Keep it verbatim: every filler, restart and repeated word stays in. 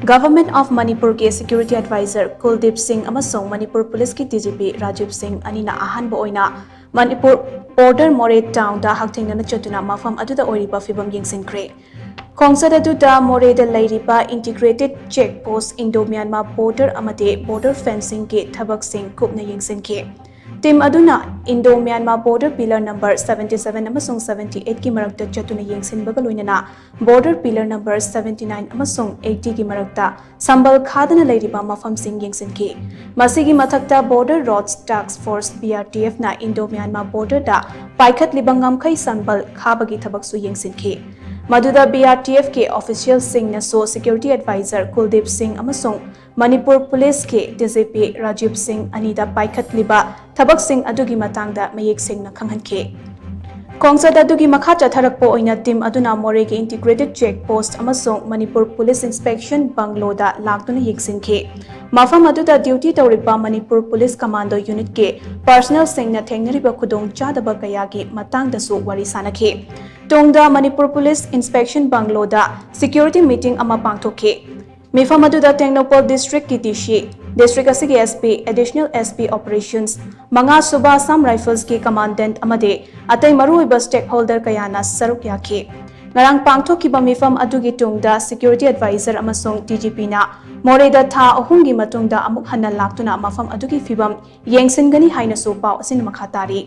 Government of ꯃꯅꯤꯄꯨꯔꯒꯤ security advisor ꯀꯨꯜꯗꯤꯞ ꯁꯤꯡ ꯑꯃꯁꯨꯡ ꯃꯅꯤꯄꯨꯔ ꯄꯨꯂꯤꯁꯀꯤ DGP ꯔꯥꯖꯤꯕ ꯁꯤꯡ ꯑꯅꯤꯅ ꯑꯍꯥꯟꯕ ꯑꯣꯏꯅ ꯃꯅꯤꯄꯨꯔ border ꯃꯣꯔꯦ townꯗ ꯍꯛꯊꯦꯡꯅꯅ ꯆꯠꯇꯨꯅ ꯃꯐꯝ ꯑꯗꯨꯗ ꯑꯣꯏꯔꯤꯕ ꯐꯤꯕꯝ ꯌꯦꯡꯁꯤꯟꯈ꯭ꯔꯦ꯫ ꯈꯣꯡꯆꯠ ꯑꯗꯨꯗ ꯃꯣꯔꯦꯗ ꯂꯩꯔꯤꯕ integrated check post, Indo Myanmar border ꯑꯃꯗꯤ border fencingꯒꯤ ꯊꯕꯛꯁꯤꯡ ꯀꯨꯞꯅ ꯌꯦꯡꯁꯤꯟꯈꯤ꯫ Team ꯑꯗꯨꯅ Indo Myanmar border pillar number seventy seven ꯑꯃꯁꯨꯡ seventy eight ꯀꯤ ꯃꯔꯛꯇ ꯆꯠꯇꯨꯅ ꯌꯦꯡꯁꯤꯟꯕꯒ ꯂꯣꯏꯅꯅ border pillar number seventy nine ꯑꯃꯁꯨꯡ eighty ꯒꯤ ꯃꯔꯛꯇ ꯁꯝꯕꯜ ꯈꯥꯗꯅ ꯂꯩꯔꯤꯕ ꯃꯐꯝꯁꯤꯡ ꯌꯦꯡꯁꯤꯟꯈꯤ꯫ ꯃꯁꯤꯒꯤ ꯃꯊꯛꯇ Border Roads Task Force, BRTFꯅ Indo Myanmar borderꯗ ꯄꯥꯏꯈꯠꯂꯤꯕ ꯉꯝꯈꯩ ꯁꯝꯕꯜ ꯈꯥꯕꯒꯤ ꯊꯕꯛꯁꯨ ꯌꯦꯡꯁꯤꯟꯈꯤ꯫ ꯃꯗꯨꯗ BRTFꯀꯤ officialꯁꯤꯡꯅꯁꯨ security advisor ꯀꯨꯜꯗꯤꯞ ꯁꯤꯡ ꯑꯃꯁꯨꯡ ꯃꯅꯤꯄꯨꯔ ꯄꯨꯂꯤꯁꯀꯤ DGP ꯔꯥꯖꯤꯕ ꯁꯤꯡ ꯑꯅꯤꯗ ꯄꯥꯏꯈꯠꯂꯤꯕ ꯊꯕꯛꯁꯤꯡ ꯑꯗꯨꯒꯤ ꯃꯇꯥꯡꯗ ꯃꯌꯦꯛ ꯁꯦꯡꯅ ꯈꯪꯍꯟꯈꯤ꯫ ꯈꯣꯡꯆꯠ ꯑꯗꯨꯒꯤ ꯃꯈꯥ ꯆꯠꯊꯔꯛꯄ ꯑꯣꯏꯅ team ꯑꯗꯨꯅ ꯃꯣꯔꯦꯒꯤ integrated check post ꯑꯃꯁꯨꯡ ꯃꯅꯤꯄꯨꯔ police inspection bungalowꯗ ꯂꯥꯛꯇꯨꯅ ꯌꯦꯡꯁꯤꯟꯈꯤ꯫ ꯃꯐꯝ ꯑꯗꯨꯗ duty ꯇꯧꯔꯤꯕ ꯃꯅꯤꯄꯨꯔ police commando unitꯀꯤ personnelꯁꯤꯡꯅ ꯊꯦꯡꯅꯔꯤꯕ ꯈꯨꯗꯣꯡꯆꯥꯗꯕ ꯀꯌꯥꯒꯤ ꯃꯇꯥꯡꯗꯁꯨ ꯋꯥꯔꯤ ꯁꯥꯅꯈꯤ꯫ ꯇꯨꯡꯗ Manipur police inspection bungalowꯗ security meeting ꯑꯃ ꯄꯥꯡꯊꯣꯛꯈꯤ꯫ ꯃꯤꯐꯝ ꯑꯗꯨꯗ ꯇꯦꯡꯅꯧꯄꯜ districtꯀꯤ DC, district ꯑꯁꯤꯒꯤ SP, additional SP operations, ꯃꯉꯥ ꯁꯨꯕ Assam Riflesꯀꯤ commandant ꯑꯃꯗꯤ ꯑꯇꯩ ꯃꯔꯨꯑꯣꯏꯕ stakeholder ꯀꯌꯥꯅ ꯁꯔꯨꯛ ꯌꯥꯈꯤ꯫ ꯉꯔꯥꯡ ꯄꯥꯡꯊꯣꯛꯈꯤꯕ ꯃꯤꯐꯝ ꯑꯗꯨꯒꯤ ꯇꯨꯡꯗ security advisor ꯑꯃꯁꯨꯡ DGPꯅ ꯃꯣꯔꯦꯗ ꯊꯥ ꯑꯍꯨꯝꯒꯤ ꯃꯇꯨꯡꯗ ꯑꯃꯨꯛ ꯍꯟꯅ ꯂꯥꯛꯇꯨꯅ ꯃꯐꯝ ꯑꯗꯨꯒꯤ ꯐꯤꯕꯝ ꯌꯦꯡꯁꯤꯟꯒꯅꯤ ꯍꯥꯏꯅꯁꯨ ꯄꯥꯎ ꯑꯁꯤꯅ ꯃꯈꯥ ꯇꯥꯔꯤ꯫